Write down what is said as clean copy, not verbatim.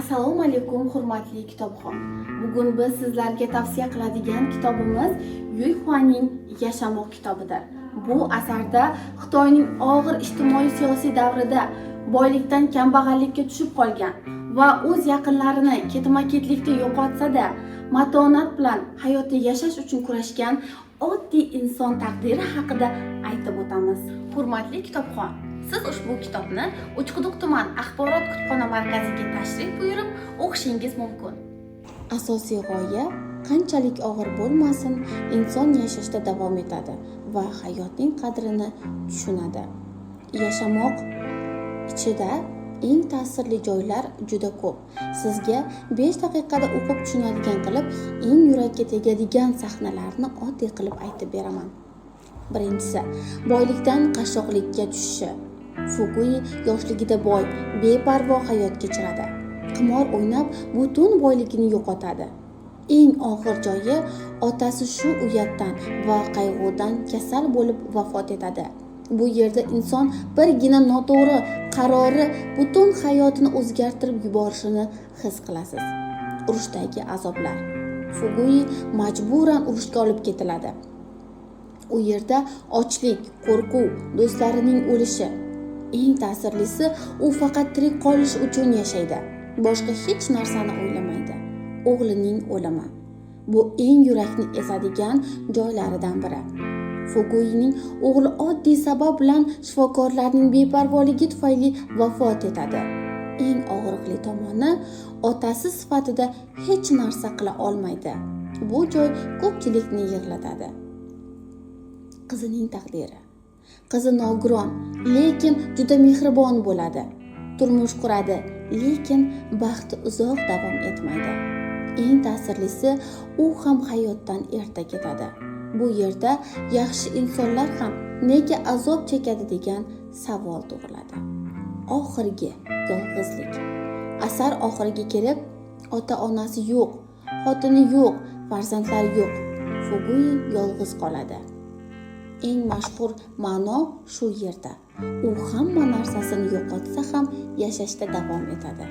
Assalomu alaykum, hurmatli kitobxon. Bugun biz sizlarga tavsiya qiladigan kitobimiz Yuy Xuaning "Yashamoq" kitobidir. Bu asarda Xitoyning og'ir ijtimoiy-siyosiy davrida boylikdan kambag'allikka tushib qolgan va o'z yaqinlarini ketma-ketlikda yo'qotsa-da, matonat bilan hayotda yashash uchun kurashgan oddiy inson taqdiri haqida aytib o'tamiz. Hurmatli kitobxon, siz ushbu kitobni Uchquduq tuman axborot kutubxona markaziga tashrif buyurib o'qishingiz mumkin. Asosiy g'oya: qanchalik og'ir bo'lmasin, inson yashashda davom etadi va hayotning qadrini tushunadi. "Yashamoq" ichida eng ta'sirli joylar juda ko'p. Sizga 5 daqiqada o'qib tushunadigan qilib, eng yurakka tegadigan sahnalarni oddiy qilib aytib beraman. Birinchisi, boylikdan qashshoqlikka tushishi. Fugui yoshligida boy, beparvo hayot kechiradi. Qimor o'ynab, butun boyligini yo'qotadi. Eng og'ir joyi, otasi shu uyatdan va qayg'udan kasal bo'lib vafot etadi. Bu yerda inson birgina noto'g'ri qarori butun hayotini o'zgartirib yuborishini his qilasiz. Urushdagi azoblar. Fugui majburan urushga olib ketiladi. U yerda ochlik, qo'rquv, do'stlarining o'lishi. Eng ta'sirlisi, u faqat tirik qolish uchun yashaydi. Boshqa hech narsani o'ylamaydi. O'g'lining o'limi. Bu eng yurakni ezadigan joylaridan biri. Fuguining o'g'li oddiy sabab bilan, shifokorlarning beparvoligi tufayli vafot etadi. Eng og'riqli tomoni, otasi sifatida hech narsa qila olmaydi. Bu joy ko'pchilikni yig'latadi. Qizining taqdiri. Qizi nogiron, lekin juda mehribon bo'ladi. Turmush quradi, lekin baxti uzoq davom etmaydi. Eng ta'sirlisi, u ham hayotdan erta ketadi. Bu yerda yaxshi insonlar ham nega azob chekadi degan savol tug'iladi. Oxirgi yolg'izlik. Asar oxiriga kelib, ota-onasi yo'q, xotini yo'q, farzandlari yo'q. Fugui yolg'iz qoladi. Eng mashhur ma'no shu yerda. U hamma narsasini yo'qotsa ham, yashashda davom etadi.